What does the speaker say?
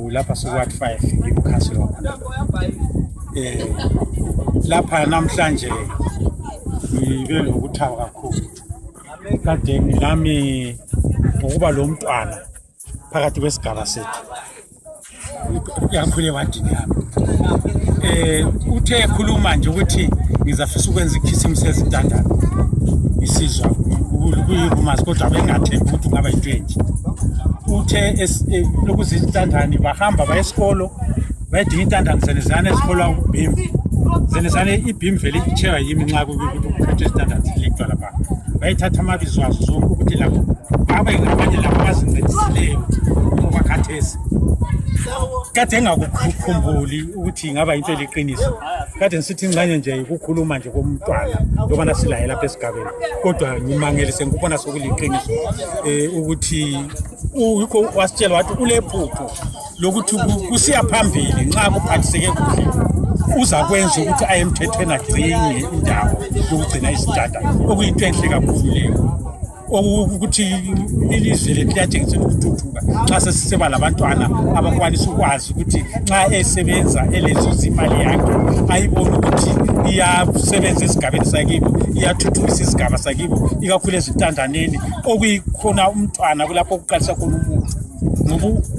Lapha siku-ward 5, ngikukhansela wakhona. Lapha namhlanje ngibe lokuthaba kakhulu. Kade ngilami ngokuba lo mntwana phakathi kwesigaba sethu, ikakhulu ewadini yami. Uthe ekhuluma nje ukuthi ngizafisa ukwenza ikhisimusi ezintandane, isizwa kuyi-rumours, kodwa bengingathembi ukuthi kungaba yinto enje. Uthe lokuze izintandane bahamba baye esikolo, bayedinga intandane zenezana eziholwa uBEAM, zenezane iBEAM vele ichewa yimi. Nxa kukhethwa izintandane zilekutwa lapha, bayithatha amabizo azo zonke ukuthi lapho babe ngabanye labo abazincedisileyo okwakhathesi. Kade engakukhumbuli ukuthi ingaba into eliqiniso. Kade ngisithi ingxenye nje ukukhuluma nje komntwana njengobana silaye lapha esigabeni, kodwa ngimangele sengikubona sokuliqiniso, ukuthi yikho wasitshela wathi ulephupho lokuthi kusiya phambili, nxa kuphathiseke kuhle, uzakwenza ukuthi aye emthethweni agcine indawo yokugcina izintandane, okuyinto enhle kakhulu leyo, ukuthi ilizwe lethu liyatshengisela ukuthuthuka nxa sesiseba labantwana abakwanisa ukwazi ukuthi nxa esebenza elezuza imali yakhe, ayibone ukuthi iyasebenza esigabeni sakibo, iyathuthukisa isigaba sakibo, ikakhulu ezintandaneni, okuyikhona umntwana kulapho okuqalisa khona umuntu ngoba